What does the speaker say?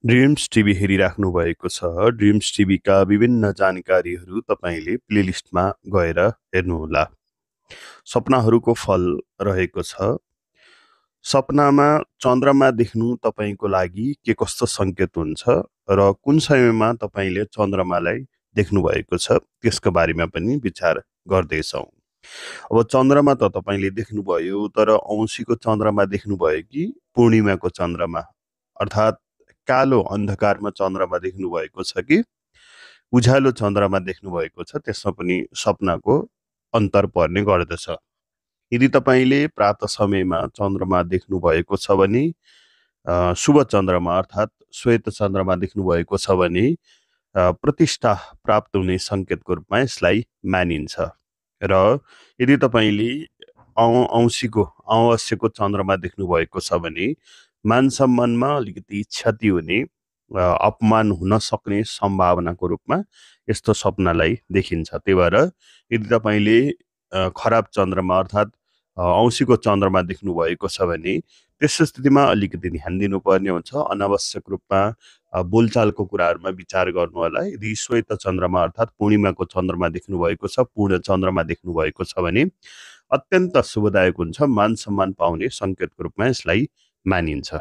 Dreams TV हेरिराख्नु भएको छ। Dreams टिभीका विभिन्न जानकारीहरू तपाईँले प्लेलिस्टमा गएर हेर्नुहोला। सपनाहरूको फल रहेको छ। सपनामा चन्द्रमा देख्नु तपाईँको लागि के कस्तो सङ्केत हुन्छ र कुन समयमा तपाईँले चन्द्रमालाई देख्नुभएको छ त्यसको बारेमा पनि विचार गर्दैछौँ। अब चन्द्रमा त तपाईँले देख्नुभयो, तर औँसीको चन्द्रमा देख्नुभयो कि पूर्णिमाको चन्द्रमा, अर्थात् कालो अन्धकारमा चन्द्रमा देख्नुभएको छ कि उज्यालो चन्द्रमा देख्नुभएको छ, त्यसमा पनि सपनाको अन्तर पर्ने गर्दछ। यदि तपाईँले प्रातः समयमा चन्द्रमा देख्नुभएको छ भने शुभ चन्द्रमा अर्थात् श्वेत चन्द्रमा देख्नुभएको छ भने प्रतिष्ठा प्राप्त हुने सङ्केतको रूपमा यसलाई मानिन्छ। र यदि तपाईँले औँसीको अमावस्याको चन्द्रमा देख्नुभएको छ भने मान सम्मानमा अलिकति क्षति हुने, अपमान हुन सक्ने सम्भावनाको रूपमा यस्तो सपनालाई देखिन्छ। त्यही भएर यदि तपाईँले खराब चन्द्रमा अर्थात् औँसीको चन्द्रमा देख्नुभएको छ भने त्यस्तो स्थितिमा अलिकति ध्यान दिनुपर्ने हुन्छ। अनावश्यक रूपमा बोलचालको कुराहरूमा विचार गर्नु होला। यदि श्वेत चन्द्रमा अर्थात् पूर्णिमाको चन्द्रमा देख्नुभएको छ, पूर्ण चन्द्रमा देख्नुभएको छ भने अत्यन्त शुभदायक हुन्छ। मान सम्मान पाउने सङ्केतको रूपमा यसलाई मानिन्छ।